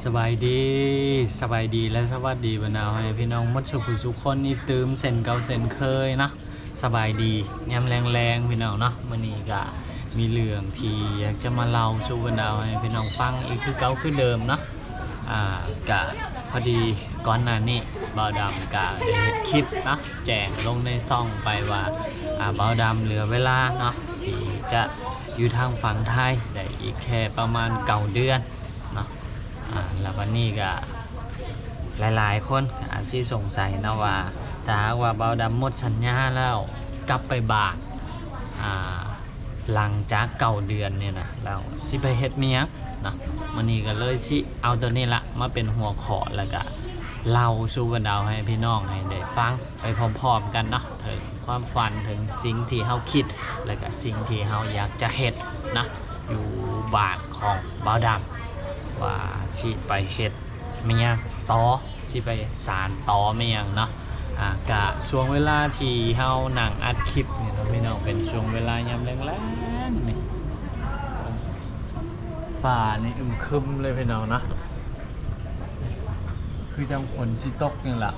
ສະບາຍດີ ສະບາຍດີ ແລະ ສະຫວັດດີບັນດາພໍ່ແມ່ພີ່ນ້ອງໝົດສູ່ຜູ້ສູ່ຄົນອີກຕື່ມເຊັ່ນເກົ່າເຊັ່ນເຄີຍເນາະ. ສະບາຍດີຍາມແລງໆ ພີ່ນ້ອງເນາະ. ມື້ນີ້ກະມີເລື່ອງທີ່ຢາກຈະມາເລົ່າສູ່ບັນດາພໍ່ແມ່ພີ່ນ້ອງຟັງອີກຄືເກົ່າຄືເດີມເນາະ. ອາ ກະພໍດີກ່ອນໜ້ານີ້ບ່າວດຳກະໄດ້ເຮັດຄລິບເນາະ ແຈ້ງລົງໃນຊ່ອງໄປວ່າ ອາ ບ່າວດຳເຫຼືອເວລາເນາະ ທີ່ຈະຢູ່ທາງຝັ່ງໄທໄດ້ອີກແຄ່ປະມານເກົ້າເດືອນເນາະ. ອາ ແລ້ວບັດນີ້ກະ ຫຼາຍໆຄົນອາດຊິສົງໄສເນາະວ່າ ຖ້າຫາກວ່າບ່າວດຳໝົດສັນຍາແລ້ວ ກັບໄປບ້ານ ອາ ຫຼັງຈາກເກົ້າເດືອນນີ້ນະ ແລ້ວຊິໄປເຮັດແມ່ນຫຍັງເນາະ. ມື້ນີ້ກໍເລີຍຊິເອົາໂຕນີ້ລະມາເປັນຫົວຂໍ້ ແລ້ວກະເລົ່າສູ່ບັນດາໃຫ້ພີ່ນ້ອງໃຫ້ໄດ້ຟັງໄປພ້ອມໆກັນເນາະ ເຖິງຄວາມຝັນ ເຖິງສິ່ງທີ່ເຮົາຄິດ ແລ້ວກະສິ່ງທີ່ເຮົາຢາກຈະເຮັດເນາະ ຢູ່ບ້ານຂອງບ່າວດຳ ວ່າຊິໄປເຮັດ ແມ່ນຫຍັງຕໍ່ ຊິໄປສານຕໍ່ແມ່ນຫຍັງເນາະ. ອາ ກະຊ່ວງເວລາທີ່ເຮົານັ່ງອັດຄລິບນີ້ເນາະ ພີ່ນ້ອງ ເປັນຊ່ວງເວລາຍາມແລງໆນີ້ ຟ້ານີ້ອຶມຄຶມເລີຍ ພີ່ນ້ອງເນາະ ຄືຈັ່ງຝົນຊິຕົກນີ້ລະ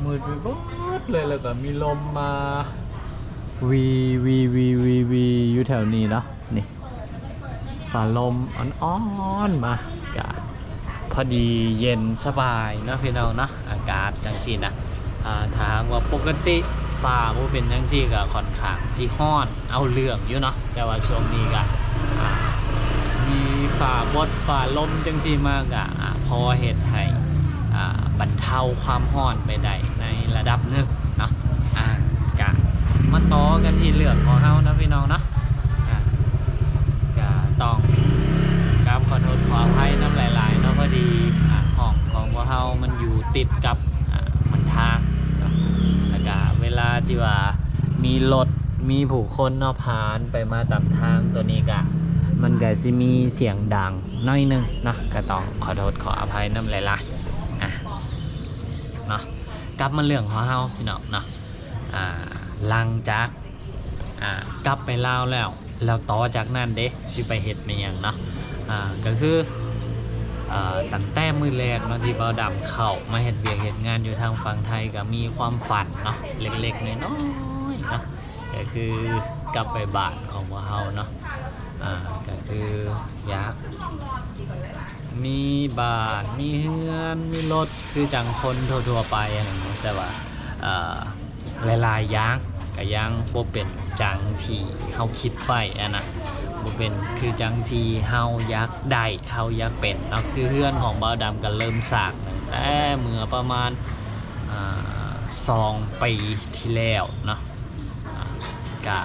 ມືດໄປເບິດເລີຍ ແລ້ວກໍມີລົມມາ ວີໆໆໆຢູ່ແຖວນີ້ເນາະ ນີ້ ຟ້າລົມອ່ອນໆມາ ກະພໍດີເຢັນສະບາຍເນາະ ພີ່ນ້ອງເນາະ ອາກາດຈັ່ງຊີ້ນະ. ອາ ຖ້າຫາກວ່າປົກກະຕິຟ້າບໍ່ເປັນຈັ່ງຊີ້ ກະຂ້ອນຂ້າງຊິຮ້ອນເອົາເລື່ອງຢູ່ເນາະ ແຕ່ວ່າຊ່ວງນີ້ກະ ອາ ມີຟ້າບົດຟ້າລົມຈັ່ງຊີ້ມາ ກະ ອາ ພໍເຮັດໃຫ້ ອາ ບັນເທົາຄວາມຮ້ອນໄປໄດ້ໃນລະດັບໜຶ່ງເນາະ. ອາ ກະມາຕໍ່ກັນທີ່ເລື່ອງຂອງເຮົາເນາະ ພີ່ນ້ອງເນາະ. ອາ ກະຕ້ອງກາບຂໍໂທດຂໍອະໄພນຳຫຼາຍໆເນາະ ພໍດີ ອາ ຫ້ອງຂອງພວກເຮົາມັນຢູ່ຕິດກັບ ອາ ຫົນທາງເນາະ ແລ້ວກະເວລາທີ່ວ່າມີລົດມີຜູ້ຄົນເນາະຜ່ານໄປມາຕາມທາງ ໂຕນີ້ກະມັນກະຊິມີສຽງດັງໜ້ອຍໜຶ່ງເນາະ ກະຕ້ອງຂໍໂທດຂໍອະໄພນຳຫຼາຍໆ. ອາ ເນາະ ກັບມາເລື່ອງຂອງເຮົາ ພີ່ນ້ອງເນາະ. ອາ ຫຼັງຈາກ ອາ ກັບໄປລາວແລ້ວ ແລ້ວຕໍ່ຈາກນັ້ນເດ ຊິໄປເຮັດແມ່ນຫຍັງເນາະ. ອາ ກໍຄື ເອີ ຕັ້ງແຕ່ມື້ແລກເນາະ ທີ່ບ່າວດຳເຂົ້າມາເຮັດວຽກເຮັດງານຢູ່ທາງຝັ່ງໄທ ກໍມີຄວາມຝັນເນາະ ເລັກໆນ້ອຍໆເນາະ ກໍຄືກັບໄປບ້ານຂອງພວກເຮົາເນາະ. ອາ ກໍຄືຢາກ ມີບ້ານ ມີເຮືອນ ມີລົດ ຄືຈັ່ງຄົນທົ່ວໆໄປຫັ້ນແຫຼະເນາະ ແຕ່ວ່າ ເອີ ຫຼາຍໆຢ່າງກໍຍັງບໍ່ເປັນຈັ່ງທີ່ເຮົາຄິດໄວ້ຫັ້ນນະ ບໍ່ເປັນຄືຈັ່ງທີ່ເຮົາຢາກໄດ້ ເຮົາຢາກເປັນເນາະ. ຄືເຮືອນຂອງບ່າວດຳກໍເລີ່ມສ້າງຕັ້ງແຕ່ເມື່ອປະມານ ອາ ສອງປີທີ່ແລ້ວເນາະ ອາ ກະ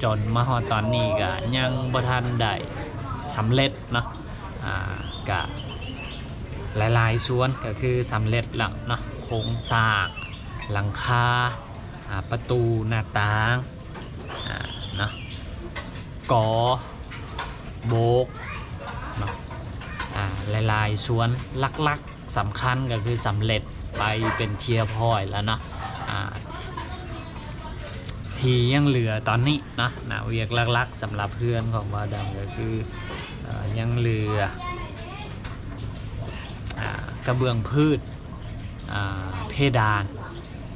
ຈົນມາຮອດຕອນນີ້ກະຍັງບໍ່ທັນໄດ້ສຳເລັດເນາະ. ອາ ກະຫຼາຍໆສ່ວນກໍຄືສຳເລັດແລ້ວເນາະ ໂຄງສ້າງ ຫຼັງຄາ ອາ ປະຕູ ໜ້າຕ່າງ ອາ ເນາະ ກໍ່ ໂບກເນາະ. ອາ ຫຼາຍໆສ່ວນ ຫຼັກໆສຳຄັນກໍຄືສຳເລັດໄປເປັນທີ່ຮຽບຮ້ອຍແລ້ວເນາະ. ອາ ທີ່ຍັງເຫຼືອຕອນນີ້ເນາະ ໜ້າວຽກຫຼັກໆສຳລັບເຮືອນຂອງບ່າວດຳກໍຄື ເອີ ຍັງເຫຼືອ ອາ ກະເບື້ອງພື້ນ ອາ ເພດານ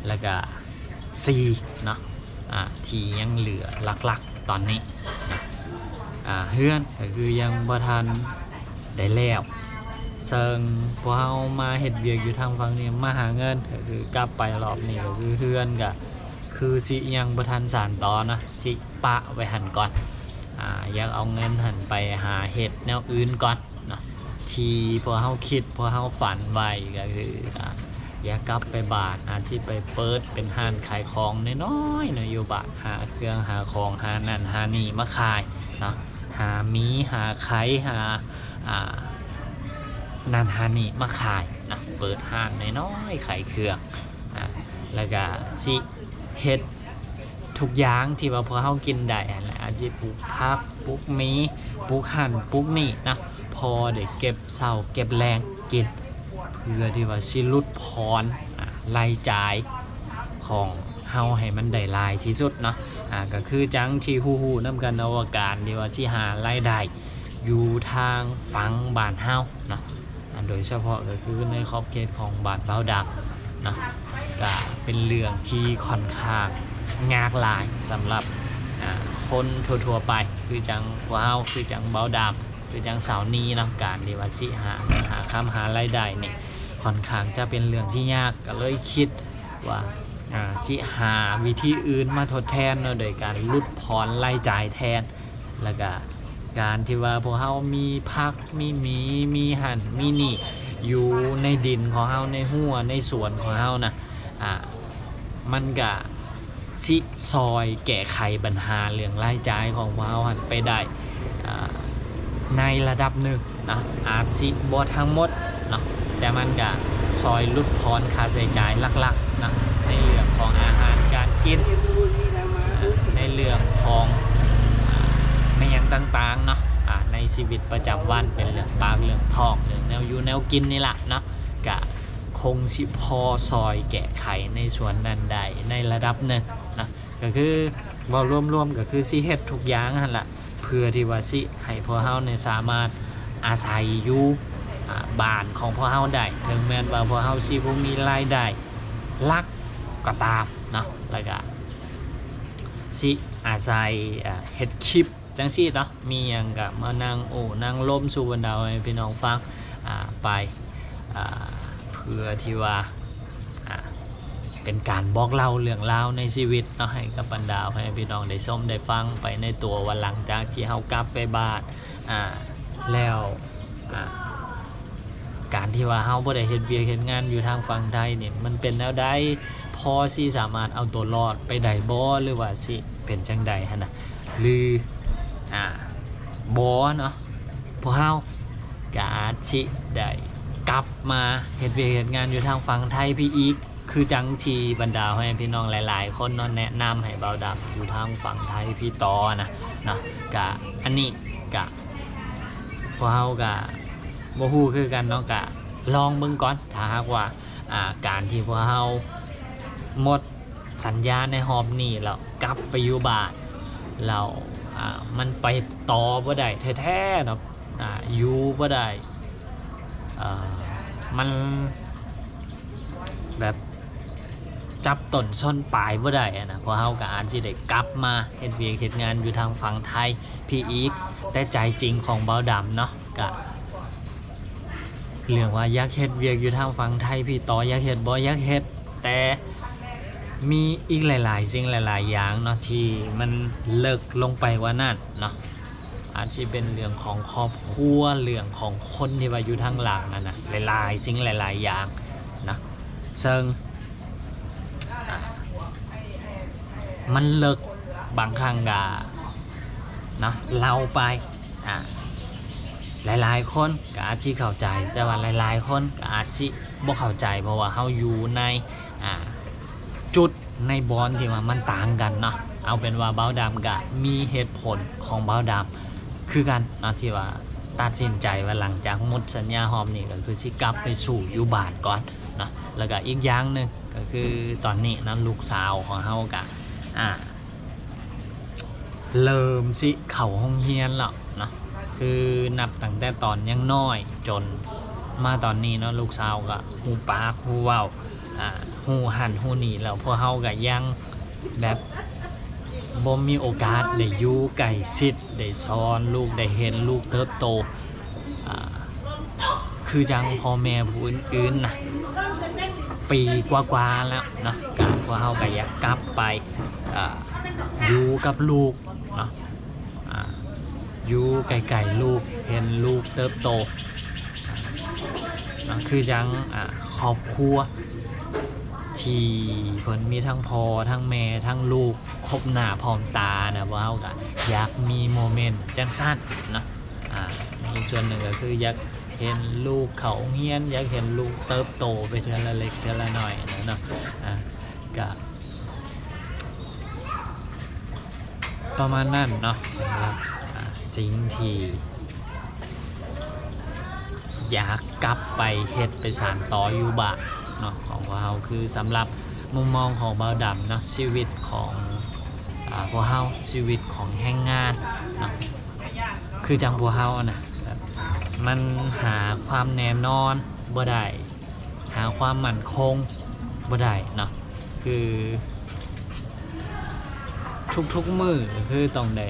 ແລ້ວກະສີເນາະ ອາ ທີ່ຍັງເຫຼືອຫຼັກໆຕອນນີ້. ອາ ເຮືອນກໍຄືຍັງບໍ່ທັນ ໄດ້ແລ້ວ ເຊິ່ງພວກເຮົາມາເຮັດວຽກຢູ່ທາງຝັ່ງນີ້ ມາຫາເງິນ ກໍຄືກັບໄປລອບນີ້ ກໍຄືເຮືອນກໍຄືຊິຍັງບໍ່ທັນສານຕໍ່ເນາະ ຊິປະໄວ້ຫັ້ນກ່ອນ. ອາ ຢາກເອົາເງິນຫັ້ນໄປຫາເຮັດແນວອື່ນກ່ອນເນາະ ທີ່ພວກເຮົາຄິດ ພວກເຮົາຝັນໄວ້ ກໍຄື ອາ ຢາກກັບໄປບ້ານ ອາດຊິໄປເປີດເປັນຮ້ານຂາຍຂອງນ້ອຍໆເນາະ ຢູ່ບ້ານ ຫາເຄື່ອງຫາຂອງ ຫານັ້ນຫານີ້ມາຂາຍເນາະ ຫາໝີ ຫາໄຂ່ ຫາ ອາ ນັ້ນຫານີ້ມາຂາຍນະ ເປີດຮ້ານນ້ອຍໆຂາຍເຄື່ອງ ອາ ແລ້ວກະຊິເຮັດທຸກຢ່າງທີ່ວ່າພວກເຮົາກິນໄດ້ຫັ້ນແຫຼະ ອາດຊິປູກຜັກ ປູກໝີ ປູກຫັ້ນ ປູກນີ້ນະ ພໍໄດ້ເກັບເຊົ້າເກັບແລງກິນ ເພື່ອທີ່ວ່າຊິຫຼຸດຜ່ອນ ອາ ລາຍຈ່າຍຂອງເຮົາໃຫ້ມັນໄດ້ຫຼາຍທີ່ສຸດເນາະ. ອາ ກໍຄືຈັ່ງທີ່ຮູ້ໆນຳກັນເນາະວ່າ ການທີ່ວ່າຊິຫາລາຍໄດ້ ຢູ່ທາງຝັ່ງບ້ານເຮົາເນາະ ໂດຍສະເພາະກໍຄືໃນຂອບເຂດຂອງບ້ານບ່າວດຳເນາະ ກະເປັນເລື່ອງທີ່ຂ້ອນຂ້າງຍາກຫຼາຍສຳລັບ ອາ ຄົນທົ່ວໆໄປ ຄືຈັ່ງພວກເຮົາ ຄືຈັ່ງບ່າວດຳ ຄືຈັ່ງສາວນີເນາະ ການທີ່ວ່າຊິຫາເງິນຫາຄຳ ຫາລາຍໄດ້ນີ້ ຂ້ອນຂ້າງຈະເປັນເລື່ອງທີ່ຍາກ ກໍເລີຍຄິດວ່າ ອາ ຊິຫາວິທີອື່ນມາທົດແທນເນາະ ໂດຍການຫຼຸດຜ່ອນລາຍຈ່າຍແທນ ແລ້ວກະການທີ່ວ່າພວກເຮົາມີຜັກ ມີໝີ ມີຫັ້ນມີນີ້ ຢູ່ໃນດິນຂອງເຮົາ ໃນຮົ້ວໃນສວນຂອງເຮົານະ ອາ ມັນກະຊິຊ່ອຍແກ້ໄຂບັນຫາເລື່ອງລາຍຈ່າຍຂອງພວກເຮົາຫັ້ນໄປໄດ້ ອາ ໃນລະດັບໜຶ່ງນະ ອາດຊິບໍ່ທັງໝົດເນາະ ແຕ່ມັນກະຊ່ອຍຫຼຸດຜ່ອນຄ່າໃຊ້ຈ່າຍຫຼັກໆເນາະ ໃນເລື່ອງຂອງອາຫານການກິນ ໃນເລື່ອງຂອງ ອາ ແມ່ນຫຍັງຕ່າງໆເນາະ ອາ ໃນຊີວິດປະຈຳວັນ ເປັນເລື່ອງປາກເລື່ອງທ້ອງ ເລື່ອງແນວຢູ່ແນວກິນນີ້ລະເນາະ ກະຄົງຊິພໍຊ່ອຍແກ້ໄຂໃນສ່ວນນັ້ນໄດ້ໃນລະດັບໜຶ່ງເນາະ ກໍຄືເວົ້າລວມໆ ກໍຄືຊິເຮັດທຸກຢ່າງຫັ້ນລະ ເພື່ອທີ່ວ່າຊິໃຫ້ພວກເຮົານີ້ສາມາດອາໄສຢູ່ ອາ ບ້ານຂອງພວກເຮົາໄດ້ ເຖິງແມ່ນວ່າພວກເຮົາຊິບໍ່ມີລາຍໄດ້ຫຼັກກໍຕາມເນາະ ແລ້ວກະຊິອາໄສ ອາ ເຮັດຄລິບຈັ່ງຊີ້ເນາະ ມີຫຍັງກະມານັ່ງໂອ້ນັ່ງລົມສູ່ບັນດາໃຫ້ພີ່ນ້ອງຟັງ ອາ ໄປ ອາ ເພື່ອທີ່ວ່າ ອາ ເປັນການບອກເລົ່າເລື່ອງລາວໃນຊີວິດເນາະ ໃຫ້ກັບບັນດາໃຫ້ພີ່ນ້ອງໄດ້ຊົມໄດ້ຟັງໄປໃນຕົວ ວ່າຫຼັງຈາກທີ່ເຮົາກັບໄປບ້ານ ອາ ແລ້ວ ອາ ການທີ່ວ່າເຮົາບໍ່ໄດ້ເຮັດວຽກເຮັດງານຢູ່ທາງຝັ່ງໄທນີ້ ມັນເປັນແນວໃດ? ພໍຊິສາມາດເອົາຕົວລອດໄປໄດ້ບໍ່ ຫຼືວ່າຊິເປັນຈັ່ງໃດຫັ້ນນະ ຫຼື ອາ ບໍ່ເນາະ? ພວກເຮົາກະອາດຊິໄດ້ກັບມາເຮັດວຽກເຮັດງານຢູ່ທາງຝັ່ງໄທພີ້ອີກ ຄືຈັ່ງທີ່ບັນດາພໍ່ແມ່ພີ່ນ້ອງຫຼາຍໆຄົນເນາະ ແນະນຳໃຫ້ບ່າວດຳຢູ່ທາງຝັ່ງໄທພີ້ຕໍ່ນະເນາະ ກະອັນນີ້ກະ ພວກເຮົາກະບໍ່ຮູ້ຄືກັນເນາະ ກະລອງເບິ່ງກ່ອນ ຖ້າຫາກວ່າ ອາ ການທີ່ພວກເຮົາໝົດສັນຍາໃນຮອບນີ້ແລ້ວ ກັບໄປຢູ່ບ້ານແລ້ວ ອາ ມັນໄປຕໍ່ບໍ່ໄດ້ແທ້ໆເນາະ ອາ ຢູ່ບໍ່ໄດ້ ເອີ ມັນແບບຈັບຕົ້ນຊົນປາຍບໍ່ໄດ້ຫັ້ນນະ ພວກເຮົາກໍອາດຊິໄດ້ກັບມາເຮັດວຽກເຮັດງານຢູ່ທາງຝັ່ງໄທພີ້ອີກ ແຕ່ໃຈຈິງຂອງບ່າວດຳເນາະ ກະເລື່ອງວ່າຢາກເຮັດວຽກຢູ່ທາງຝັ່ງໄທພີ້ຕໍ່ ຢາກເຮັດບໍ່? ຢາກເຮັດ ແຕ່ມີອີກຫຼາຍໆສິ່ງຫຼາຍໆຢ່າງເນາະ ທີ່ມັນເລິກລົງໄປກວ່ານັ້ນເນາະ ອາດຊິເປັນເລື່ອງຂອງຄອບຄົວ ເລື່ອງຂອງຄົນທີ່ວ່າຢູ່ທາງຫຼັງຫັ້ນນະ ຫຼາຍໆສິ່ງຫຼາຍໆຢ່າງເນາະ ເຊິ່ງ ອາ ມັນເລິກ ບາງຄັ້ງກະເນາະ ເລົ່າໄປ ອາ ຫຼາຍໆຄົນກໍອາດຊິເຂົ້າໃຈ ແຕ່ວ່າຫຼາຍໆຄົນກໍອາດຊິບໍ່ເຂົ້າໃຈ ເພາະວ່າເຮົາຢູ່ໃນ ອາ ຈຸດໃນບ່ອນທີ່ວ່າມັນຕ່າງກັນເນາະ ເອົາເປັນວ່າບ່າວດຳກະມີເຫດຜົນຂອງບ່າວດຳຄືກັນເນາະ ທີ່ວ່າຕັດສິນໃຈວ່າຫຼັງຈາກໝົດສັນຍາຮອບນີ້ ກໍຄືຊິກັບໄປສູ່ຢູ່ບ້ານກ່ອນເນາະ ແລ້ວກະອີກຢ່າງໜຶ່ງກໍຄືຕອນນີ້ເນາະ ລູກສາວຂອງເຮົາກະ ອາ ເລີ່ມຊິເຂົ້າໂຮງຮຽນແລ້ວເນາະ ຄືນັບຕັ້ງແຕ່ຕອນຍັງນ້ອຍຈົນມາຕອນນີ້ເນາະ ລູກສາວກໍຮູ້ປາກຮູ້ເວົ້າ ອາ ຮູ້ຫັ້ນຮູ້ນີ້ແລ້ວ ພວກເຮົາກໍຍັງແບບບໍ່ມີໂອກາດໄດ້ຢູ່ໃກ້ຊິດ ໄດ້ສອນລູກ ໄດ້ເຫັນລູກເຕີບໂຕ ອາ ຄືຈັ່ງພໍ່ແມ່ຜູ້ອື່ນໆນະ ປີກວ່າໆແລ້ວເນາະ ກະພວກເຮົາກໍຢາກກັບໄປ ອາ ຢູ່ກັບລູກເນາະ ອາ ຢູ່ໃກ້ໆລູກ ເຫັນລູກເຕີບໂຕ ອາ ເນາະ ຄືຈັ່ງ ອາ ຄອບຄົວທີ່ເພິ່ນມີທັງພໍ່ທັງແມ່ທັງລູກ ຄົບໜ້າພ້ອມຕານະ ພວກເຮົາກະຢາກມີໂມເມັນຈັ່ງຊັ້ນເນາະ ອາ ໃນອີກສ່ວນໜຶ່ງກໍຄືຢາກເຫັນລູກເຂົ້າໂຮງຮຽນ ຢາກເຫັນລູກເຕີບໂຕໄປເທື່ອລະເລັກເທື່ອລະໜ້ອຍເນາະ ອາ ກະປະມານນັ້ນເນາະ ສຳລັບ ອາ ສິ່ງທີ່ ຢາກກັບໄປເຮັດໄປສານຕໍ່ຢູ່ບ້ານເນາະ ຂອງພວກເຮົາ ຄືສຳລັບມຸມມອງຂອງບ່າວດຳເນາະ ຊີວິດຂອງ ອາ ພວກເຮົາ ຊີວິດຂອງແຮງງານເນາະ ຄືຈັ່ງພວກເຮົາຫັ້ນນະ ແບບ ມັນຫາຄວາມແນ່ນອນບໍ່ໄດ້ ຫາຄວາມໝັ້ນຄົງບໍ່ໄດ້ເນາະ ຄືທຸກໆມື້ກໍຄືຕ້ອງໄດ້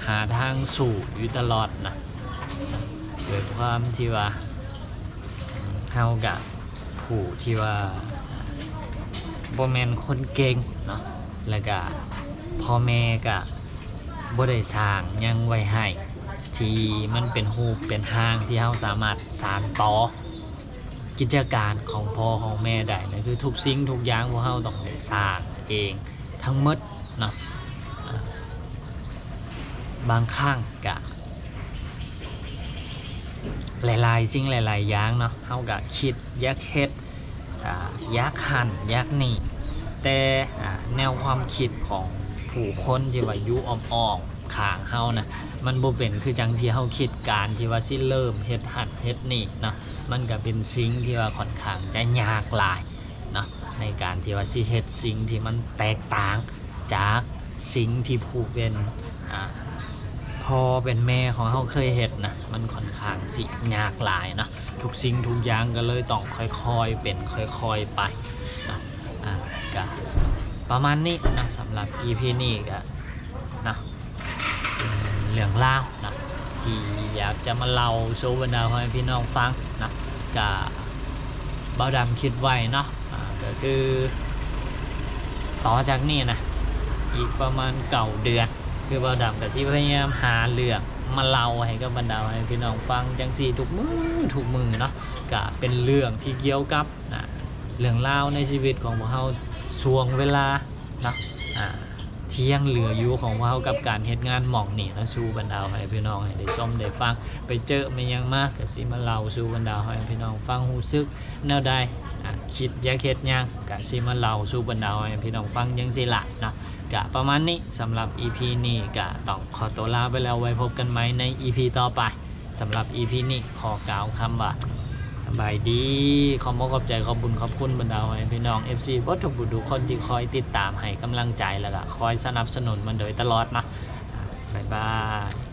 ຫາທາງສູ້ຢູ່ຕະຫຼອດນະ ດ້ວຍຄວາມທີ່ວ່າເຮົາກະຜູ້ທີ່ວ່າບໍ່ແມ່ນຄົນເກັ່ງເນາະ ແລ້ວກະພໍ່ແມ່ກະບໍ່ໄດ້ສ້າງຫຍັງໄວ້ໃຫ້ ທີ່ມັນເປັນຮູບເປັນຮ່າງທີ່ເຮົາສາມາດສານຕໍ່ ກິດຈະການຂອງພໍ່ຂອງແມ່ໄດ້ ນັ້ນຄືທຸກສິ່ງທຸກຢ່າງພວກເຮົາຕ້ອງໄດ້ສ້າງເອງທັງໝົດເນາະ ອາ ບາງຄັ້ງກະຫຼາຍໆສິ່ງຫຼາຍໆຢ່າງເນາະ ເຮົາກະຄິດຢາກເຮັດ ອາ ຢາກຫັ້ນຢາກນີ້ ແຕ່ ອາ ແນວຄວາມຄິດຂອງຜູ້ຄົນທີ່ວ່າຢູ່ອ້ອມໆຂ້າງເຮົານະ ມັນບໍ່ເປັນຄືຈັ່ງທີ່ເຮົາຄິດ ການທີ່ວ່າຊິເລີ່ມເຮັດຫັ້ນເຮັດນີ້ເນາະ ມັນກະເປັນສິ່ງທີ່ວ່າຂ້ອນຂ້າງຈະຍາກຫຼາຍເນາະ ໃນການທີ່ວ່າຊິເຮັດສິ່ງທີ່ມັນແຕກຕ່າງຈາກສິ່ງທີ່ຜູ້ເປັນ ອາ ພໍ່ເປັນແມ່ຂອງເຮົາເຄີຍເຮັດນະ ມັນຂ້ອນຂ້າງຊິຍາກຫຼາຍເນາະ ທຸກສິ່ງທຸກຢ່າງກໍເລີຍຕ້ອງຄ່ອຍໆເປັນຄ່ອຍໆໄປເນາະ ອາ ກະປະມານນີ້ເນາະ ສຳລັບອີພີນີ້ກະເນາະ ເປັນເລື່ອງລາວເນາະ ທີ່ຢາກຈະມາເລົ່າສູ່ບັນດາພໍ່ແມ່ພີ່ນ້ອງຟັງເນາະ ກະບ່າວດຳຄິດໄວ້ເນາະ ອາ ກໍຄືຕໍ່ຈາກນີ້ນະ ອີກປະມານເກົ້າເດືອນ ຄືບ່າວດຳກໍຊິພະຍາຍາມຫາເລື່ອງມາເລົ່າໃຫ້ກັບບັນດາພໍ່ແມ່ພີ່ນ້ອງຟັງຈັ່ງຊີ້ທຸກມື້ທຸກມື້ເນາະ ກະເປັນເລື່ອງທີ່ກ່ຽວກັບ ນະ ເລື່ອງລາວໃນຊີວິດຂອງພວກເຮົາ ຊ່ວງເວລາເນາະ ອາ ທີ່ຍັງເຫຼືອຢູ່ຂອງພວກເຮົາກັບການເຮັດງານໝ່ອງນີ້ເນາະ ສູ່ບັນດາພໍ່ແມ່ພີ່ນ້ອງໃຫ້ໄດ້ຊົມໄດ້ຟັງ ໄປເຈີມາຫຍັງມາ ກະຊິມາເລົ່າສູ່ບັນດາພໍ່ແມ່ພີ່ນ້ອງຟັງ ຮູ້ສຶກແນວໃດ ອາ ຄິດຢາກເຮັດຫຍັງ ກະຊິມາເລົ່າສູ່ບັນດາພໍ່ແມ່ພີ່ນ້ອງຟັງຈັ່ງຊີ້ລະເນາະ ກະປະມານນີ້ ສຳລັບອີພີນີ້ກະຕ້ອງຂໍຕົວລາໄປແລ້ວ ໄວ້ພົບກັນໃໝ່ໃນອີພີຕໍ່ໄປ ສຳລັບອີພີນີ້ຂໍກ່າວຄຳວ່າ ສະບາຍດີ ຂອບອົກຂອບໃຈ ຂອບບຸນຂອບຄຸນບັນດາພໍ່ແມ່ພີ່ນ້ອງເອັຟຊີເບິດທຸກຜູ້ທຸກຄົນທີ່ຄອຍຕິດຕາມໃຫ້ກຳລັງໃຈ ແລ້ວກະຄອຍສະໜັບສະໜູນມາໂດຍຕະຫຼອດເນາະ ບາຍບາຍ.